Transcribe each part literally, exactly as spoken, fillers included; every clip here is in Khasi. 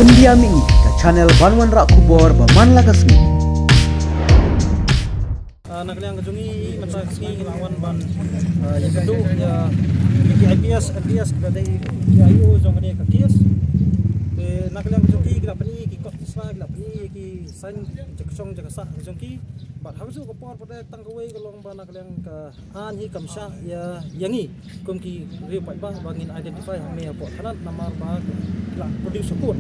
India Mini, ka channel ban wanrah khubor ba man la ka sngi. Ah, na ka liang ka jong ngi mynta ka sngi ngi la wan ban, ah, ïakynduh ïa ki I P S, M P S kiba dei ki I O jong kane ka case. Te na ka liang ka jong ki ki la pyni ki kot ki sla, ki la pyni ki sign jaka shong jaka sah ka jong ki. Bad ha kajuh ka por pat de tang kawei ka long ba na ka liang ka aiñ hi kam shah ïa, ïa ngi kum ki riew paidbah ba ngin identify hangne hapoh thanat namar ba ki la produce ha court.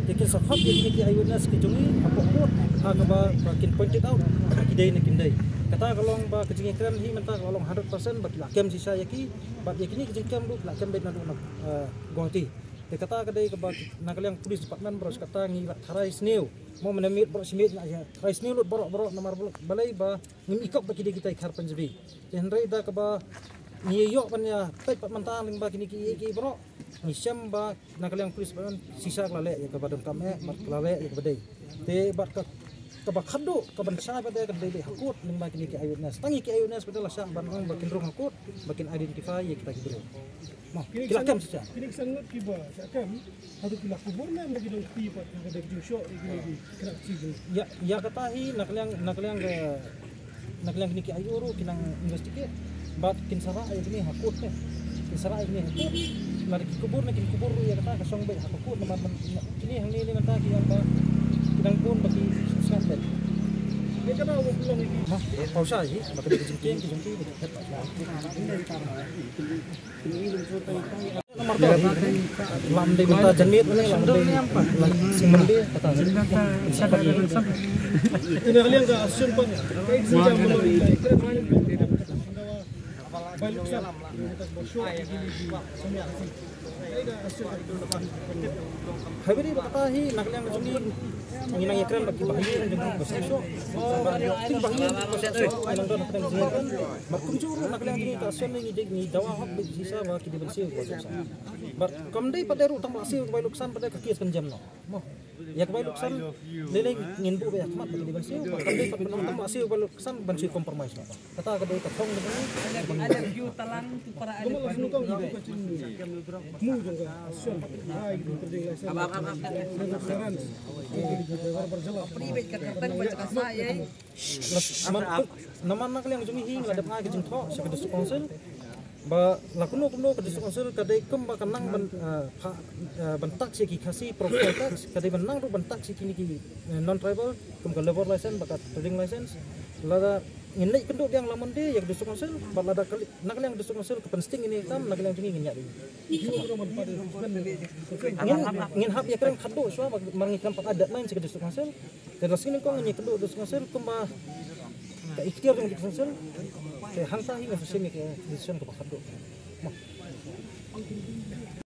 Te kin sa khot ïa kine ki eyewitness ki jong ngi hapoh court ha kaba ba kin point it out ba ki dei ne kim dei. Kata ka long ba ka jingïakren hi mynta ka long hundred percent ba ki la kem shisha ïa ki, bad ïa kine ki jingkem ruh ki la kem beit naduh na, eh, Guwahati. Te kata ka dei kaba na ka liang police department baroh shi katta ngi la tharai sniew. Mo mynta miet baroh shi miet nga ïa tharai sniew lut baroh baroh namar balei ba ngim i kop ba ki dei kita ki khar Punjabi. Te hynrei da kaba ngi ïoh ban ïa peit pat mynta lyngba kine ki ïa ki baroh, ngi shem ba na ka liang police ba shisha ka la leh ïa kaba donkam eh bad ka la leh ïa kaba dei. Te bad ka, kaba khadduh kaban shai pat de ka dei dei ha court lyngba kine ki eyewitness. Tang ïa ki eyewitness pat de la shah ban ong ba kin rung ha court ba kin identify ïa kita ki briew. Mo, ki la kem shisha. Kine ki san ngut kiba shah kem, hato ki la kubur ne em ba ki dang kti pat ka dei jingshoh ïa kine ki kynrad shi jong. Ïa, ïa kata hi na ka liang, na ka liang ka, na ka liang kine ki I O ruh ki nang investigate. Bad kin sa rah ïa kine ha court ne. Kin sa rah ïa kine ha court. Lada ki kubur ne kin kubur ruh ïa kata ka shong beit ha ka court namar ban, kine hangne ne mynta ki ong ba ki dang bun ba ki sngap beit. Ïa kata wa pulong ïa ki. Mo, paw sha hi ba ka dei ka jingkieng ki jong ki. Lam dei mynta janmiet ne lam dei lam sing mandi kata. Hai beri ba kata hi na ka liang jong ngi ngi nang ïakren bad ki bahaïing jong ngi ba shisha. Ba ki bahaïing ba shisha nang don hapdeng jong ngi. Bad kumjuh ruh na ka liang jong ngi ka Association ngi dei ngi dawa hok bad shisha ba ki dei ban siew ba shisha. Bad kam dei pat de ruh tang ba siew ba luksan pat de ka case kan jam noh. Mo. Ïa ka bai luksan lei lei ngin buh ba ïa khmat ba ki dei ban siew. Bad kam dei pat ban ong tang ba siew ba luksan ban siew compromise noh. Kata ka dei ka thong ka dei. I love you talang tu para elit. Private ka kyrteng ba ka sa ïa. Namar, namar na ka liang jong ngi hi nga la dep ai ka jingthoh sha ka District Council ba la kumno kumno ka District Council ka dei kumba ka nang ban, eh, pha, eh, ban tax ïa ki Khasi, professional tax, ka dei ban nang ruh ban tax ïa kine ki, eh, non tribal kum ka labour license bad ka trading license. Lada ngin leit kynduh biang la Monday ïa ka District Council bad lada ka li-, na ka liang District Council ka pynsting ïa kine ki kam, na ka liang jong ngi ngin ïa dei. Ngin, ngin hap ïa ka liang khadduh shuwa ba mar ngi khlem pat ai deadline sha ka District Council. Te lada sngewthuh ngin ïa kynduh District Council kumba ka ikhtiar jong ka District Council. Te hangta hi ngan sa shim ïa ka decision kaba khadduh. Mo.